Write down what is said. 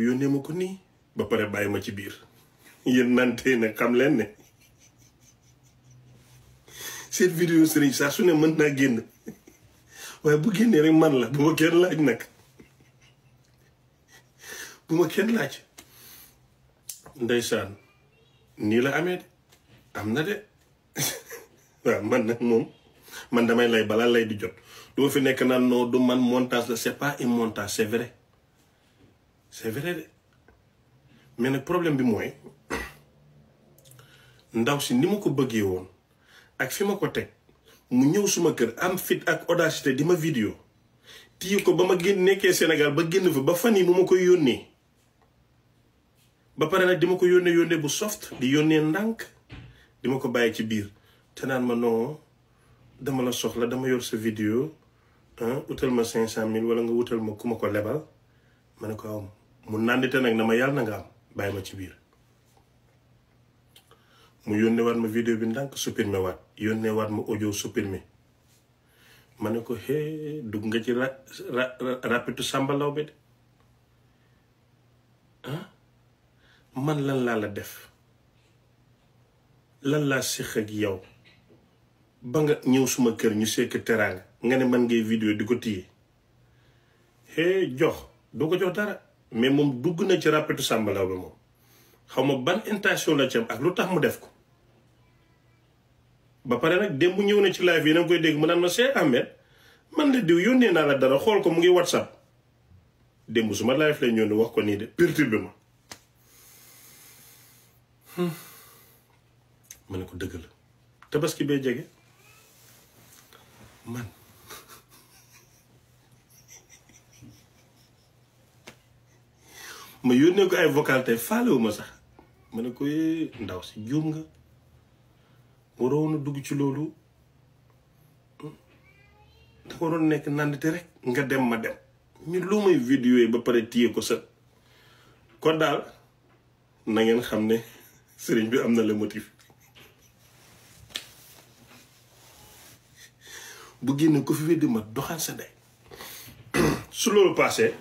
yónnee ma ko nii ba pare bàyyi ma ci biir yéen nantee nag xam leen ne seen vidéo sëriñ saa su ne mën naa génn waaye bu génnee rek man la bu ma kenn laaj nag bu ma kenn laaj ndeysaan nii la amee de am na de waaw man nag moom man damay lay balaa lay di jot du ma fi nekk naan non du man montage la c'est pas un montage c'est vrai de mais nag problème bi mooy ndaw si ni ma ko bëggee woon ak fi ma ko teg mu ñëw suma kër am fit ak audacité di ma vidéo téye ko ba ma génn nekkee Sénégal ba génn fa ba fan yi mu ma koy yónnee ba pare nag di ma ko yónnee bu soft di yónnee ndànk di ma ko bàyyi ci biir te naan ma non dama la soxla dama yor sa vidéo utal ma 500,000 wala nga wutal ma ku ma ko lebal ma ne ko am mu nàndite nag na ma yàlla na nga am bàyyi ma ci biir mu yónnee waat ma vidéo bi ndànk supprimer waat yónnee waat ma audio supprimer ma ne ko hee dugg nga ci rapitu sàmbalaw bi de man lan laa la def lan laa séq ak yow ba nga ñëw suma kër ñu sekk teraanga nga ne man ngay vidéo di ko téye jox doo ko jox dara mais moom dugg na ci rapitu sàmbalaw bi moom xaw ma ban intention la ci am ak lu tax mu def ko ba pare nag démb ñëw na ci live yi na nga koy dégg mu naan ma Cheikh Ahmed man la diw yónnee naa la dara xool ko mu ngi WhatsApp démb su ma live lay ñëw ne wax ko nii de perturbé ma ma ne ko dëgg la tabaski bee jege man ma yónnee ko ay vocal tey faalewu ma sax ma ne ko ndaw si juum nga waroon a dugg ci loolu da ko waroon nekk nandite rek nga dem ma dem ñu lu may vidéo yi ba pare téye ko sa kon daal na ngeen xam ne sëriñ bi am na le motif bu génne ko fi weddi ma doxal sa ndey su loolu passé